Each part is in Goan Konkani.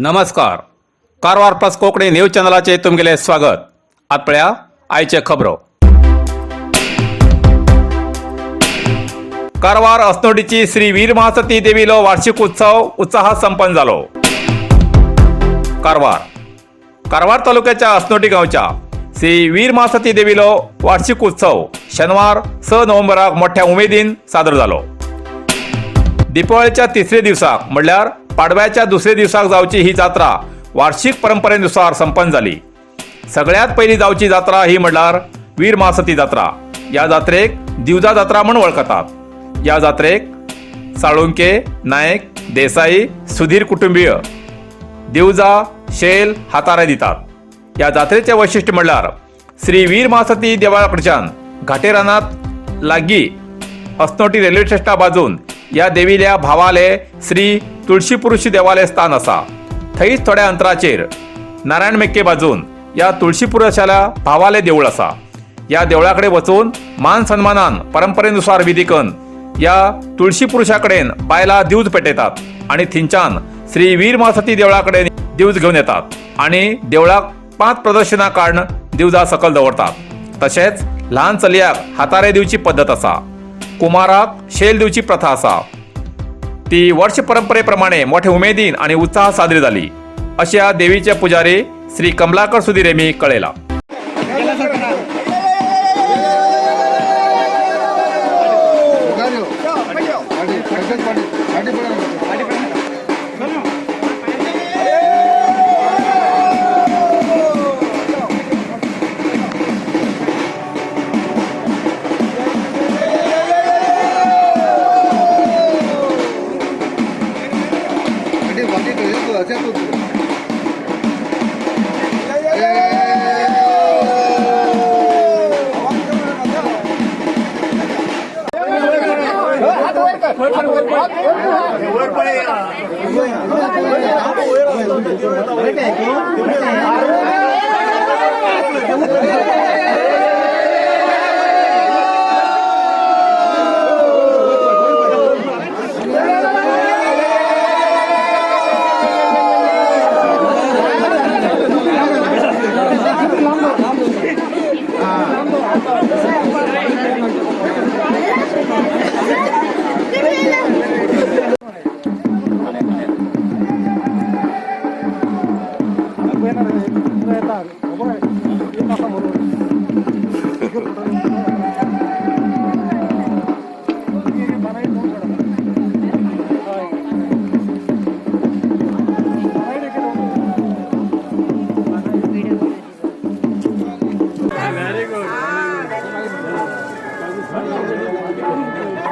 नमस्कार, कारवार प्लस कोंकणी न्यूज चॅनलाचे तुमगेले स्वागत. आत पळया आयचे खबरो. कारवार अस्नोडीची श्री वीर महासती देवीलो वार्षिक उत्सव उत्साहात संपन्न जालो. कारवार कारवार तालुक्याच्या अस्नोटी गावच्या श्री वीर महासती देवीलो वार्षिक उत्सव शनिवार 6 नोव्हेंबराक मोठ्या उमेदीन सादर जालो. दीपावळीच्या तिसरे दिवसाक म्हणल्यार पाडव्याच्या दुसरे दिवसाक जावची ही जात्रा वार्षिक परंपरेनुसार संपन्न जाली. सगळ्यात पहिली जावची जात्रा ही म्हणल्यार वीर महासती जात्रा. या जात्रेक दिवजा जात्रा म्हण वळखतात. या जात्रेक साळुंके, नायक, देसाई, सुधीर कुटुंबीय दिवजा, शेल, हातारे दितात. या जात्रेचे वैशिष्ट्य म्हणल्यार श्री वीर महासती देवळा कडच्यान घाटेरानात लागीं अस्नोटी रेल्वे स्टेशना बाजून या देवील्या भावाले श्री तुळशी पुरुष देवाले स्थान आसा. थंयच थोड्या अंतराचेर नारायण मेक्के बाजून या तुळशी पुरुषाल्या भावाले देऊळ आसा. या देवळा कडेन वचून मान सन्मानान परंपरेनुसार विधी करून या तुळशी पुरुषा कडेन बायलां दिवज पेटयतात आणि थंयच्यान श्री वीर महासती देवळा कडेन दिवज घेवन येतात आणि देवळाक 5 प्रदक्षिणा काडून दिवजा सकल दवरतात. तशेंच ल्हान चलयाक हातारे दिवची पद्दत आसा. कुमाराक शेल दिवची प्रथा आसा. ती वर्ष परंपरेप्रमाणे मोठे उमेदीन आणि उत्साहात साजरी झाली, अशा देवीचे पुजारी श्री कमलाकर सुधीर यांनी कळयला.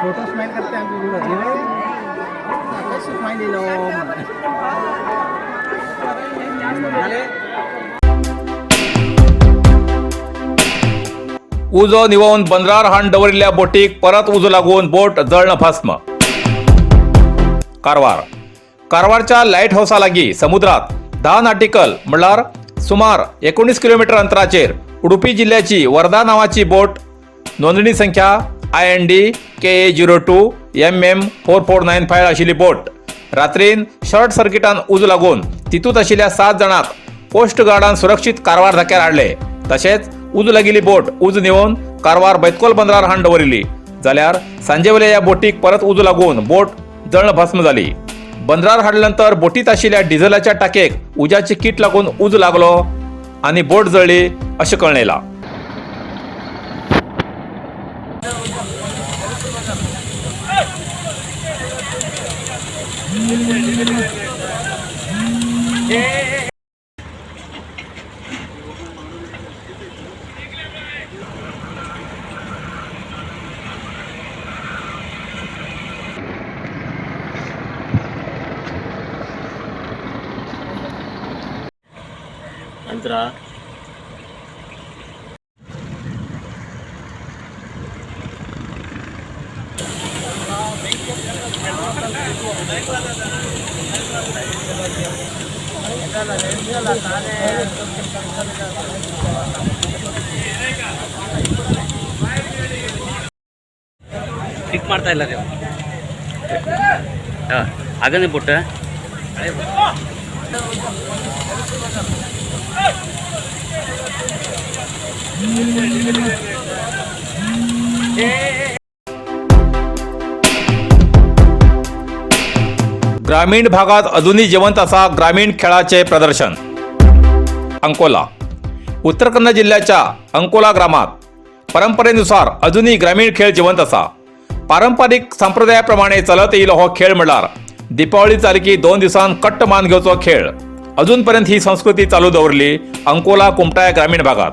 फोटो स्माइल करते हैं. स्माइल. झाले. उजो निवोवन बंदरार हाण दवरिल्ल्या बोटीक परत उजो लागून बोट जळण भस्म. कारवार कारवारच्या लायट हावसा लागीं समुद्रात 10 नाटिकल म्हणल्यार सुमार 19 किलोमीटर अंतराचेर उडुपी जिल्ल्याची वर्धा नावाची बोट, नोंदणी संख्या IND KA 02 MM 4495 आशिल्ली बोट रात्रीन शॉर्ट सर्किटान उजो लागून तितूंत आशिल्ल्या 7 जाणांक कोस्ट गार्डान सुरक्षीत कारवार धक्यार हाडले. तशेंच उजो लागिल्ली बोट उजो निवोवन कारवार बैतकोल बंदरार हाडून दवरिल्ली. जाल्यार सांजेवेल्या ह्या बोटीक परत उजो लागून बोट जळण भस्म जाली. बंदरार हाडल्या नंतर बोटीत आशिल्ल्या डिझेलाच्या टाकेक उज्याची कीट लागून उजो लागलो आनी बोट जळ्ळी अशें कळून येयलां. ನಂತರ ಪಿಕ್ ಮಾಡ್ತಾ ಇಲ್ಲ ರೀ. ಹಾಂ, ಆಗನೇ ಬುಟ್ಟ. ग्रामीण भागात अजूनही जिवंत असा ग्रामीण खेळाचे प्रदर्शन. अंकोला. उत्तर कन्नड जिल्ह्याच्या अंकोला ग्रामात परंपरेनुसार अजूनही ग्रामीण खेळ जिवंत असा. पारंपरिक संप्रदायाप्रमाणे चलत येईल हो खेळ म्हणल्यार दीपावली जाली की 2 दिवसान कट्ट मान घेवचो खेळ. अजूनपर्यंत ही संस्कृती चालू दवरली अंकोला कुमटा या ग्रामीण भागात.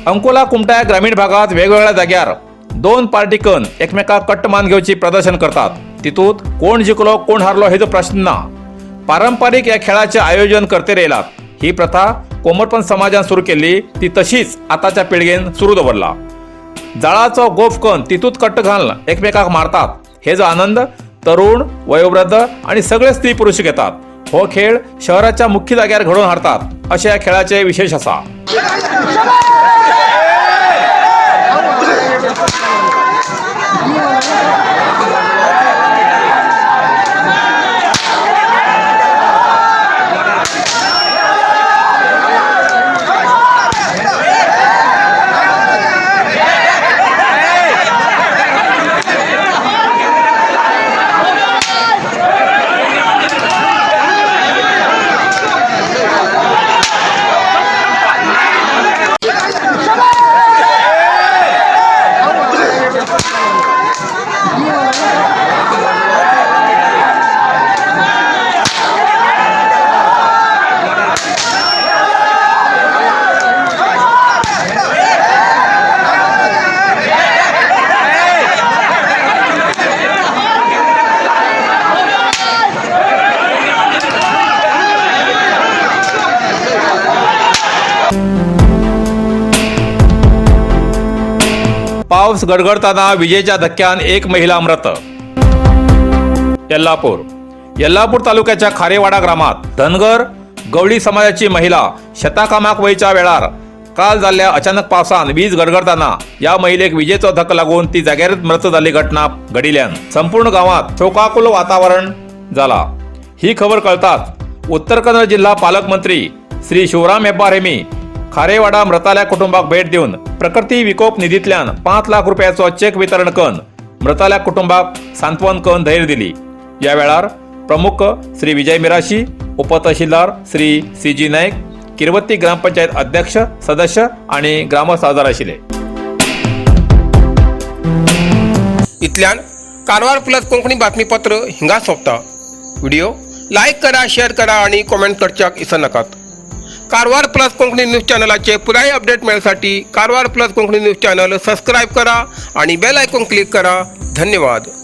अंकोला कुमटा या ग्रामीण भागात वेगवेगळ्या जाग्यार 2 पार्टी कन एकमेकाक कट्ट मान घेवची प्रदर्शन करतात. तितूत कोण जिखलो कोण हारलो हेजो प्रश्न ना. पारंपरिक या खेळाचे आयोजन करते येयलात. ही प्रथा कोमरपंत समाजान सुरू केल्ली, ती तशीच आताच्या पिळगेन सुरू दवरला. जाळाचो गोफ कन तितूत कट्ट घालून एकमेकाक मारतात. हेजो आनंद तरुण, वयोवृद्ध आणि सगळे स्त्री पुरुष घेतात. हो खेळ शहराच्या मुख्य जाग्यार घडोवन हाडतात अशें ह्या खेळाचे विशेष आसा. पाऊस गडगडताना विजेच्या धक्क्यान एक महिला मृत. यल्लापूर. यल्लापूर तालुक्याच्या खारेवाडा ग्रामात धनगर गवळी समाजाची महिला शेताकामाक वयच्या वेळार काल जाल्ल्या अचानक पावसान वीज गडगडताना या महिलेक विजेचो धक्को लागून ती जाग्यारच मृत जाल्ली घटना घडिल्यान संपूर्ण गावात शोकाकुल वातावरण जाला. ही खबर कळताच उत्तर कन्नड जिल्हा पालकमंत्री श्री शिवराम हेब्बार हेमी खारेवाडा मृताल्या कुटुंबाक भेट दिवन प्रकृती विकोप निधीतल्यान 5 लाख रुपयाचो चेक वितरण करून मृताल्या कुटुंबाक सांत्वन करून धैर्य दिली. या वेळार प्रमुख श्री विजय मिराशी, उपतहसीलदार श्री सी जी नाईक, किरवत्ती ग्रामपंचायत अध्यक्ष, सदस्य आणि ग्रामस्थ हजर आशिल्ले. इतल्यान कारवार प्लस कोंकणी बातमीपत्र हिंगा सोंपता. व्हिडिओ लायक करा, शेअर करा आणि कॉमेंट करच्याक इसरनाकात. कारवार प्लस कोंकणी न्यूज चॅनलाचे पुराय update मेळसाठी Karwar plus Konkani news channel subscribe करा आणि बेल आयकॉन क्लिक करा. धन्यवाद.